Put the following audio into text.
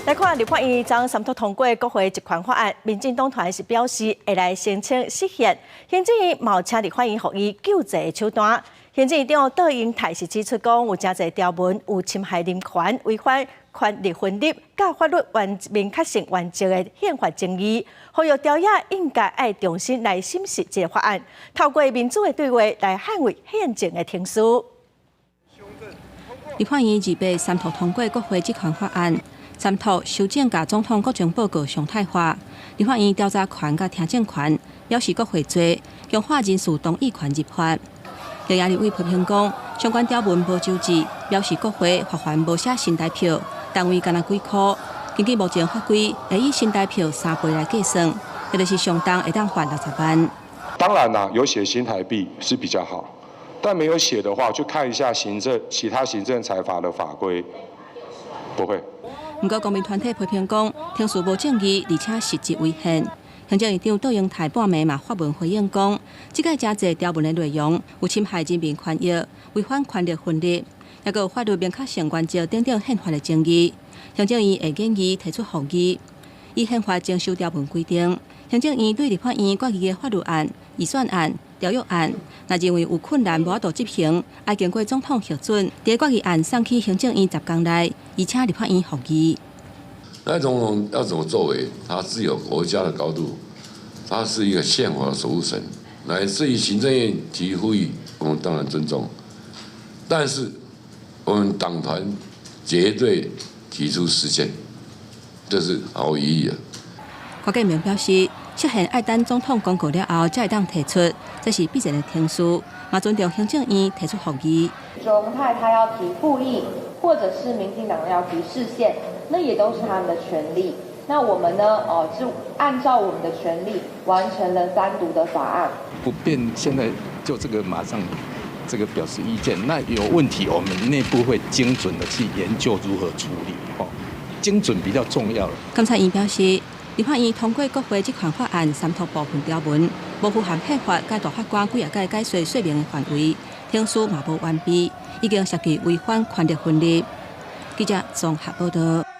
來看立法院昨三讀通過國會職權法案，民進黨團是表示會來申請釋憲，行政院嘛請立法院予伊救濟的手段。行政院長卓榮泰是指出講，有誠濟條文有侵害人權、違反權力分立、佮法律原明確性原則的憲法爭議，呼籲朝野應該愛重新來審視這個法案，透過民主的對話來捍衛憲政的程序。立法院28三讀通過國會職權法案。三讀修正共總統國情報告常態化，立法院調查權佮聽證權，表示國會制，強化人事動議權入法。朝野立委批評講，相關條文無周至，表示國會罰鍰無寫新台票，單位干焦幾箍。根據目前法規，會以新台票3倍來計算，也就是上重會當罰60萬。當然啦，有寫新台幣是比較好，但沒有寫的話，就看一下行政其他行政裁罰的法規，不會。毋過，公民團體批評講，程序無正義，而且實質違憲。行政院長卓榮泰半暝嘛發文回應講，這屆誠濟條文的內容有侵害人民權益、違反權力分立，抑閣有法律明確性原則等等憲法的爭議。行政院會建議提出覆議，依憲法增修條文規定，行政院對立法院決議的法律案、預算案、條約案，若認為有困難無法度執行，愛經過總統核准，佇決議案送去行政院10工內，移請立法院覆議。那總統要怎麼作為？他是有國家的高度，他是一個憲法的守護神。乃至於行政院提覆議，我們當然尊重，但是我們黨團絕對提出釋憲，這是毫無疑義的。郭建明表示，釋憲愛等總統公告了後，才會當提出，這是必然的程序，嘛尊重行政院提出覆議。卓榮泰他要提覆議，或者是民進黨要提釋憲，那也都是他們的權利。那我們呢？哦，是按照我們的權利完成了三讀的法案。不便現在就這個馬上這個表示意見。那有問題，我們內部會精準的去研究如何處理。哦，精準比較重要。監察院表示，立法院通過國會職權法案三讀部分條文，無符合憲法佮大法官幾仔屆解說說明的範圍，程序嘛無完備，已經涉及違反權力分立。記者綜合報道。